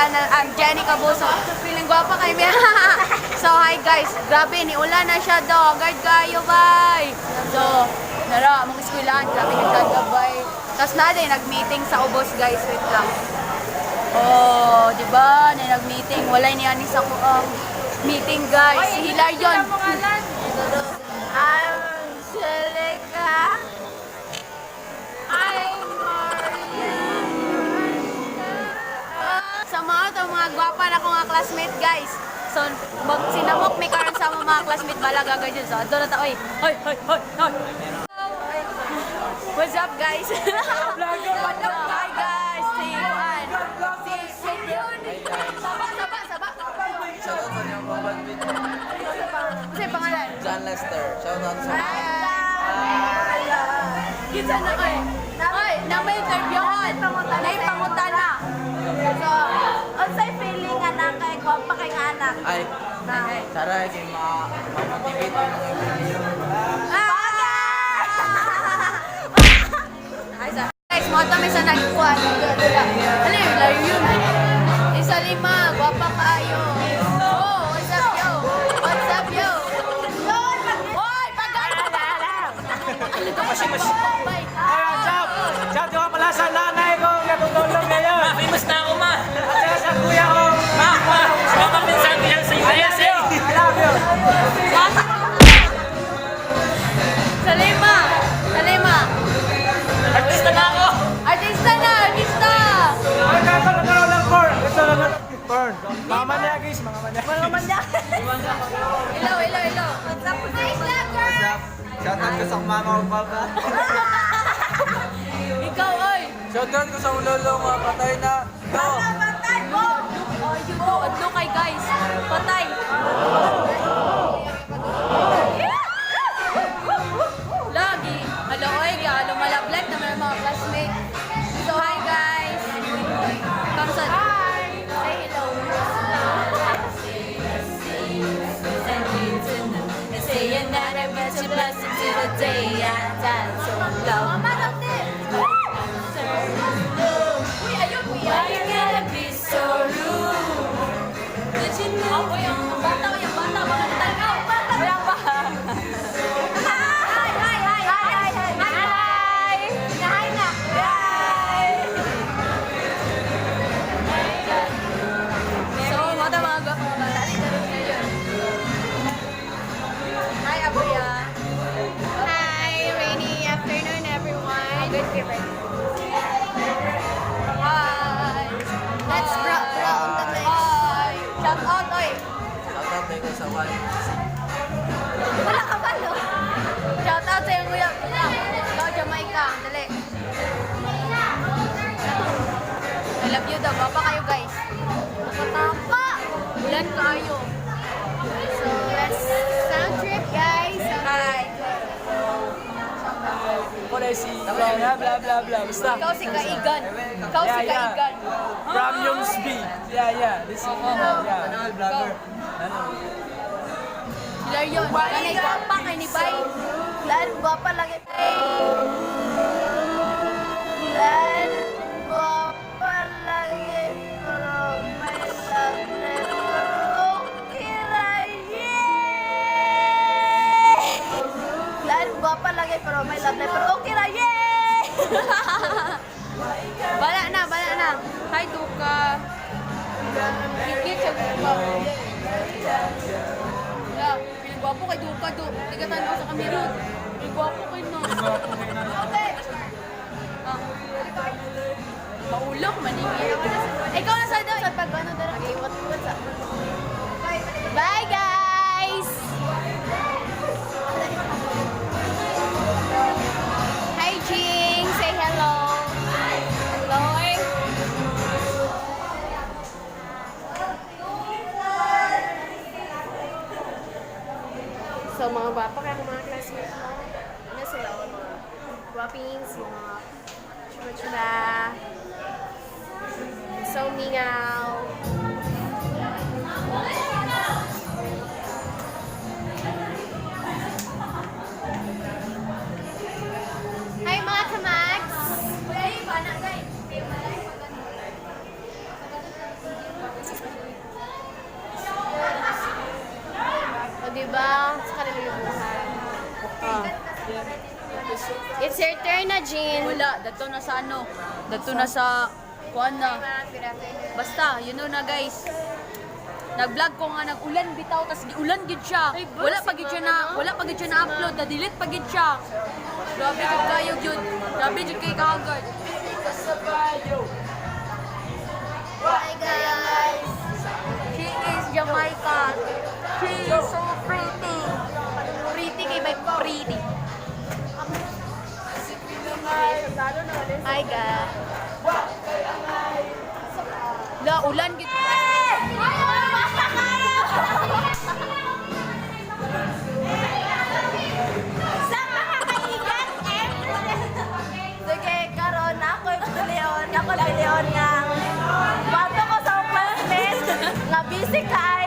channel. I'm Jenny Cabuso. Feeling gwapa kay mi. So, hi guys. Grabe, ni ulan na siya daw. Guard kayo, bye. So, nara, among eskwelaan. Grabe nagtaga, bye. Tapos na din, nag-meeting sa ubos, guys. Wait lang. Oh, di ba? Na nag-meeting. Wala ni ani sa meeting, guys. Si Hilarion. I'm Angelica. I'm Maria. Sa mga to, mga gwapa na akong mga classmate, guys. So, mag sinamok mi karon sa mga classmate balaga gagawin. So, adto na ta oy. Hoy, hoy, hoy, hoy. What's up, guys? Hi, guys. Si Juan. Si Yun. Saba, saba, saba. Shoutout sa niyang kapatid. Kasi pangalan? John Lester. Shoutout sa Kinsa na oy? Oy, na may interviewon. Nay pangutana. So, unsay feeling nga na kay gwapa kay nga anak? Ay, Tara kay ma-motivate ang mga video. Guys, mo kami sa nagkuan. Ano yun? Layo yun. Isa lima, gwapa kaayo. Oh, what's up, yo? What's up, yo? Hoy, pagano! Ano to? Bye. Ayan, chap! Shout out pala sa nanay ko natutulog ngayon. Ma, famous na ako, ma! At saka sa kuya ko. Ma, ma! Mama, pinsan ko yan sa USA! I love you. Sa lima. Sa lima. Artista na ako! Artista na, artista! Ay, kato nagkaroon ng corn. Gusto na corn. Mga manyak guys, mga manyak. Mga manyak. Hello, hello, hello. Hi, vlogger! Shoutout ko sa mama ko papa. Ikaw, oy. Shoutout ko sa lolo ko patay na. Go! Patay mo! Oh, you go. Adlo kay guys. Patay. Lagi. Hello, oy. Galo malablag naman ang mga classmate. So, hi guys. Come sa. Hi. Say hello. Saying that I bet you blessing to the day I die. So love Mama, dati. Uy, ayun. Uy, Why ayun. you gotta be so rude? Did you know? Uy, ang bata, uy, ang bata. Mga natanaw. Wala pa. Hi, hi, hi, hi, hi, hi. Hi na. Hi. So, mga mga gwapo mga bata. Alin, laro na yun. Hi, Abuya. Hi, rainy afternoon, everyone. Good giver. Hi. That's bra bra on the mix. Hi. Shout out, oy. Shoutout tayo ko sa one. Wala ka ba, no? Shout out sa iyong kuya. Ikaw, Jamaica. Dali. I love you daw. Gwapa kayo, guys. Nakatapa. Ulan kayo. So let's sound trip, guys. Sound Hi. Wala si blah blah blah blah. Basta. Ikaw si Kaigan. Ikaw si Yeah. Kaigan. From Youngs B. Yeah. This is yeah. Ano, vlogger? Ano? Hilarion. Kanay gwapa kay ni Bay. Glenn, gwapa lagi. Glenn, gwapa lagi. Pero may love life. Pero okay ra, yay! Glenn, gwapa lagi. Pero may love life. Pero okay ra, yay! Bala na, bala na. Hi, Duka. Cute siya, Duka. Yeah, pinagwapo kay Duka, do. Tigatan ako sa kamera. Pinagwapo kay no. Okay. Ah. Maulok, maningil. Ikaw na sa daw. Sa pag ano dara. What's up? Bye, guys. Hi, Jing. Say hello. Hello. So, mga gwapa kaya kung mga classmates mo. Ano sila? Mga guwapings, mga chuma-chuma. So, mingaw. Hi, mga kamags. ba? Sa kalulubuhan. Oh. It's your turn na, Jean. Wala, dato na sa ano. Dato na sa kuan na. Good afternoon. Basta, you know na, guys. Nag-vlog ko nga nag-ulan bitaw tas giulan gid siya. Ay, boss, Wala pa gid siya na, ano? wala pa gid siya na upload, na delete pa gid siya. Grabe jud kayo jud. Grabe jud kay kahagad. Hi, guys. She is Jamaica. She is so pretty. Pretty kay by pretty. Hi, guys. La ulan gid. Sige, karon ako yung piliyon nga. Bato ko sa akong classmate nga busy ka.